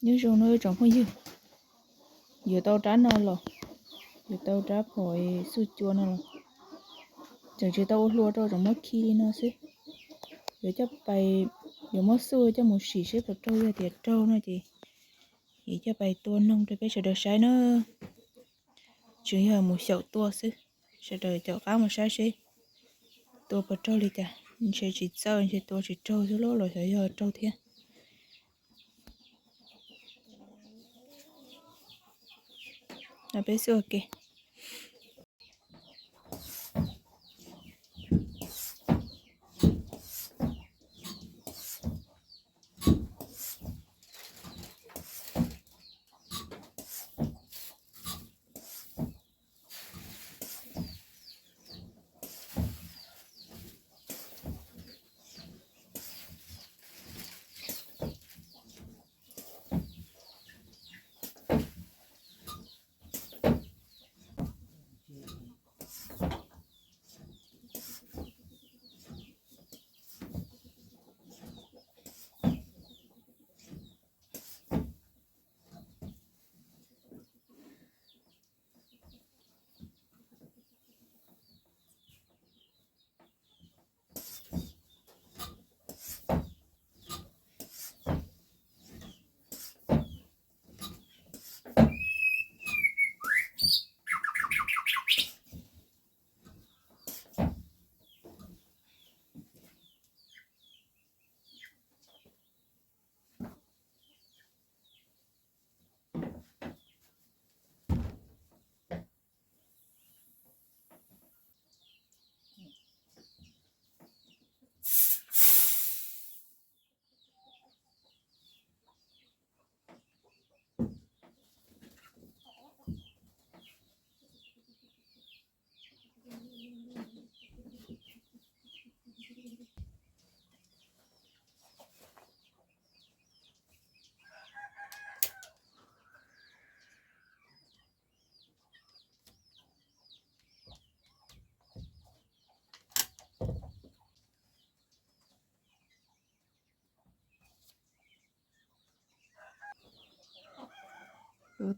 Nyob zoo no tsoom phooj ywg, yuav tau rab no los, yuav tau rab phom xuj cua no los, tseem tsis tau ua hlua rau, tseem muab khi li no xwb. Yuav coj pais, yuav muab xuj coj mus sim seb puas raug, yog tias raug no ces yuav coj pais tua noog rau peb sawv daws saib na. Tseem yog mus xyaum tua xwb, sawv daws caum qab mus saib seb tua puas raug li cas. Ntshe tsis txawj, ntshe tua tsis raug xwb los xyov yog raug thiab. Peb xwb ua ke.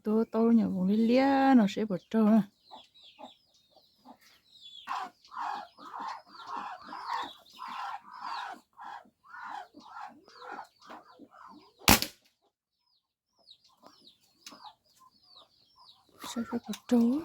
Tua tau nyuam voos liab liab no seb puas raug na. Saib seb puas raug.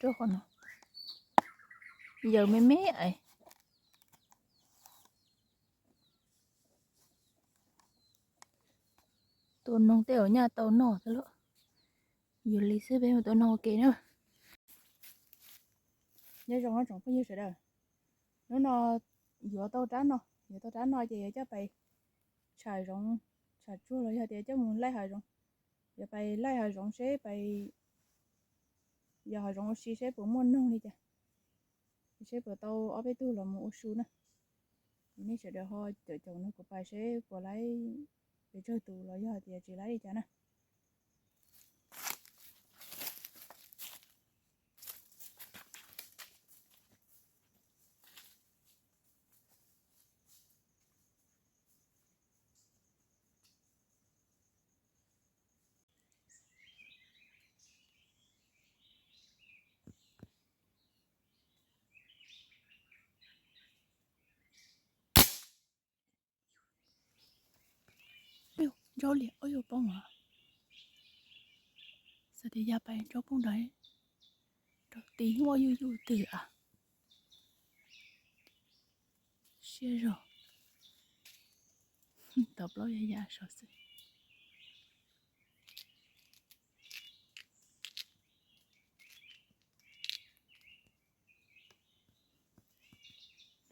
Rau qhov no yawm me me es. Tua noog tej zaum nyaj tau noj thiab lauj. Yus li xwb peb mus tua noog ua ke na. Nyob zoo tsoom phooj ywg sawv daws, hnub no yuav tau rab no, yuav tau rab no ces yuav coj pais tsham zoov, tsham tsuag los yog tias coj mus laij hav zoov. Yuav pais laij hav zoov seb pais, yog hav zoov ua si seb puas muaj noog li cas, seb puas tau ob peb tug los mus ua su na. Nej sawv daws ho caum caum nrog kuv pais seb puas laij pes tsawg tus los yog tias tsis laij li cas na. Ntsaub liam ob yuav poob os. Xav tias ya pais ntsaub poob ntawd, rau tid muaj yuj yuj twg a. Siab zog, tau plaub ya ya saum xwb.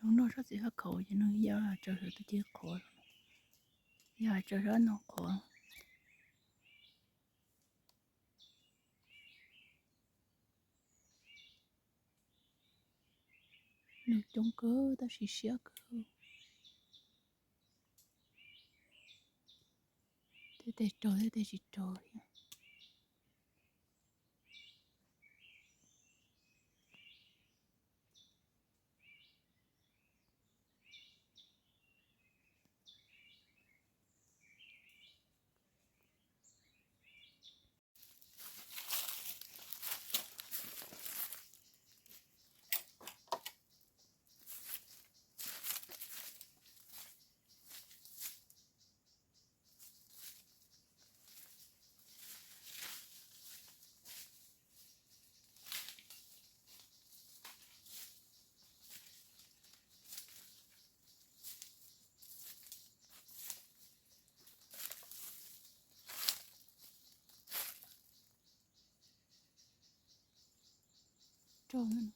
Nws noj tsob txiv hab khauv ces nws ya tsaws saum tus ci qhuav, ya tsaws sab no qhuav. Nws coob kawg tab sis siab kawg. Tej tes raug tej tes tsis raug thiab. Raug no.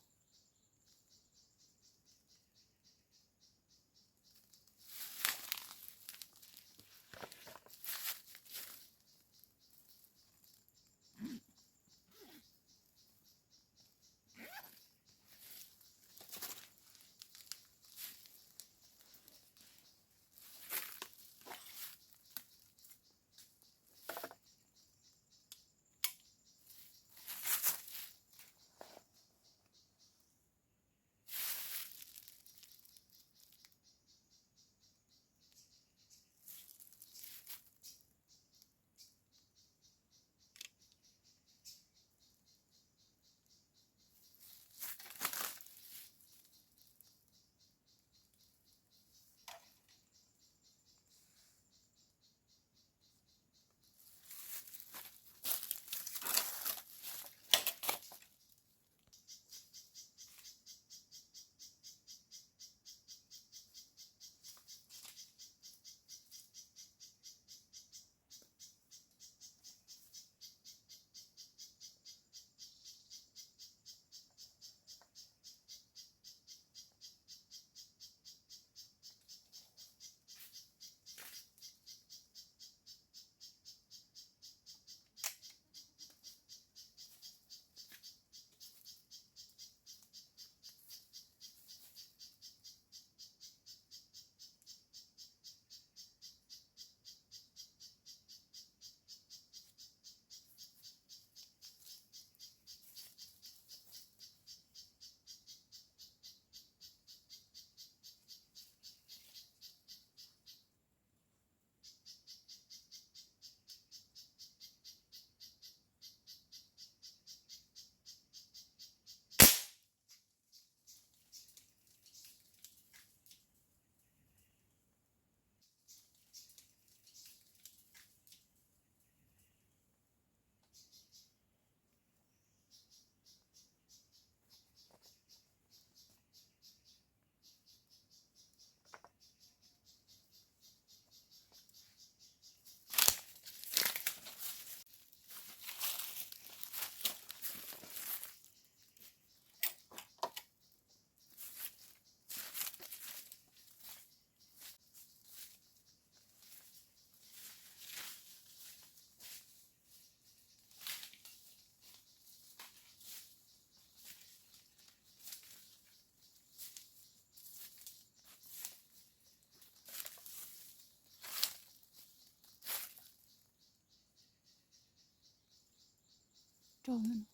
Raug no.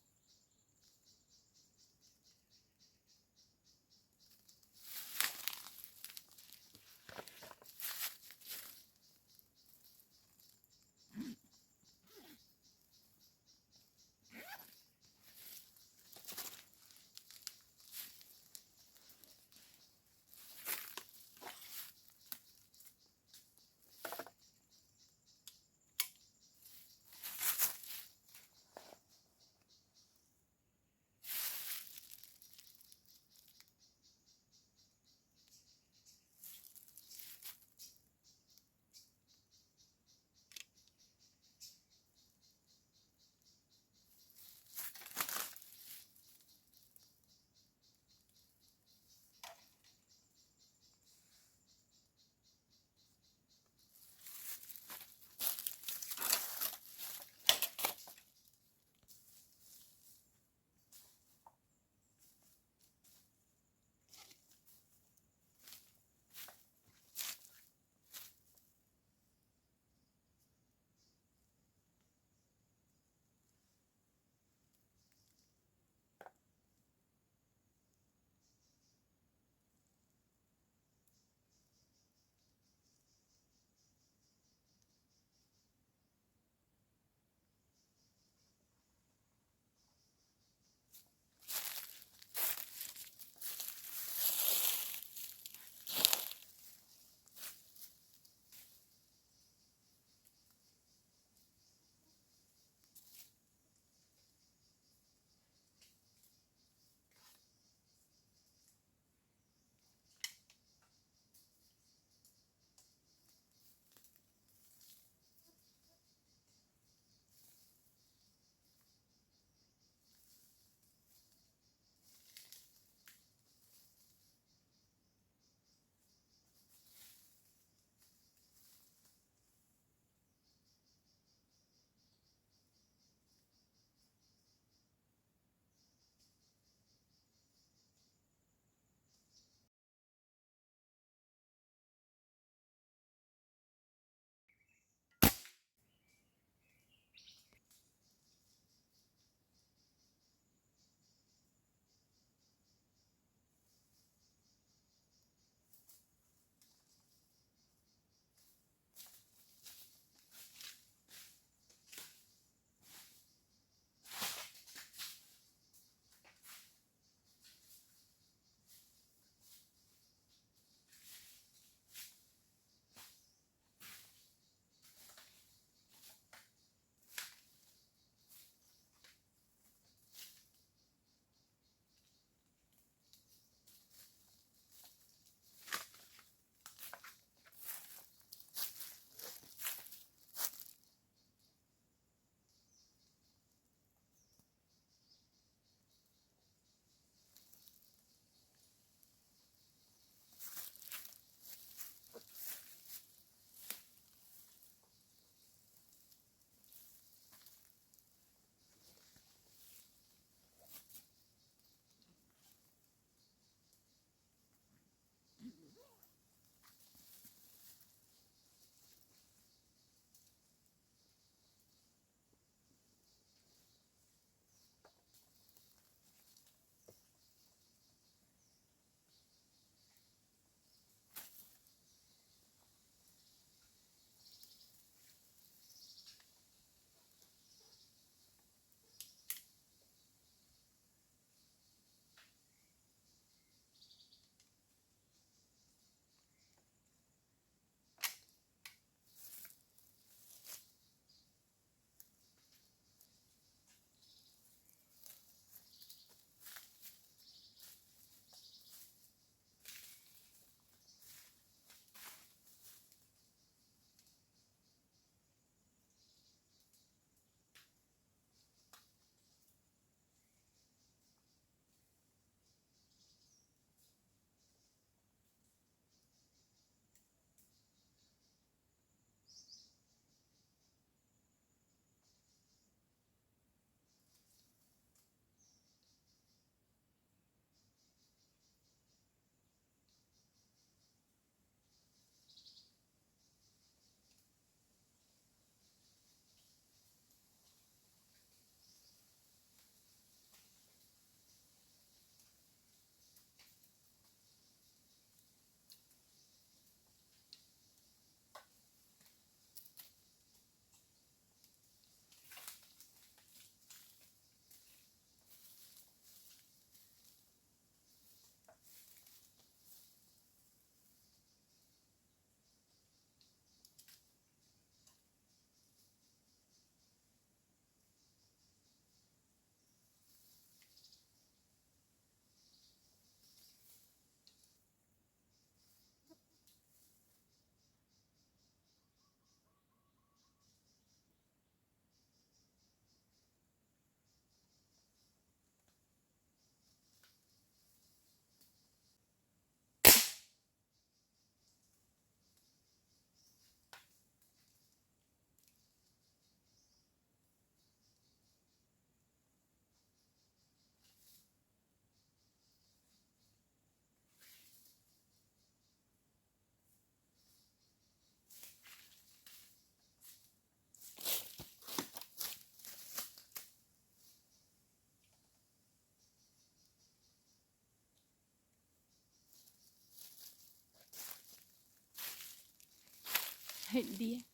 Hem diab,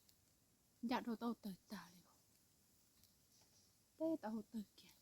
ncaj rau tau tawg tag li, teb tau hau tawg kiag.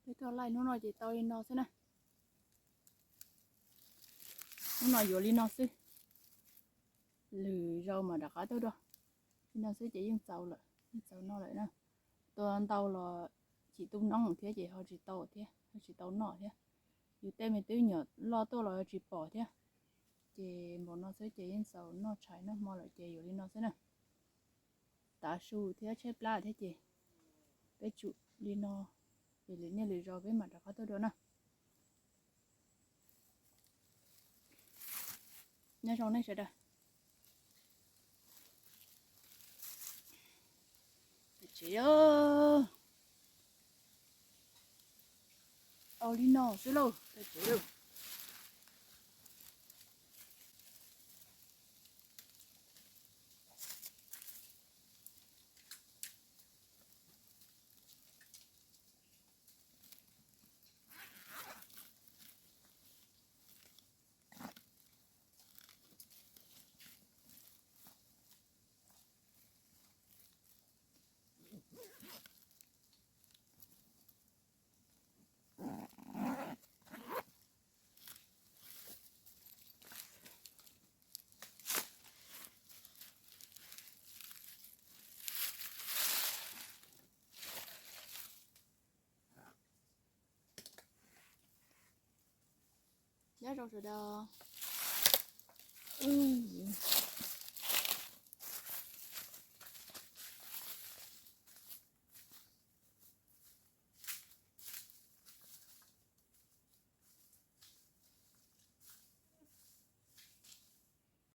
Peb coj laij hnub no ces tau li no xwb na. Hnub no yuav li no xwb, lwm zaus mam rov qab tuaj dua. Li no xwb ces yeej txaus lawm, yeej txaus noj lawm na. Tua ntau los tsis tu noob thiab ces ho tsis tau thiab, ho tsis tau noj thiab. Yus tej me twb nyuam loj tuaj los tsis pom thiab. Ces npaum no xwb ces yeej txaus noj tshais noj hmo lawm ces yuav li no xwb na. Tav su thiab tshaib plab thiab ces peb tsum li no, ces lwm niaj lwm zaus peb mam rov qab tuaj dua na. Nyob zoo nej sawv daws. Tsev, au li no xwb lauj, tsev lauj. Nyob zoo sawv daws.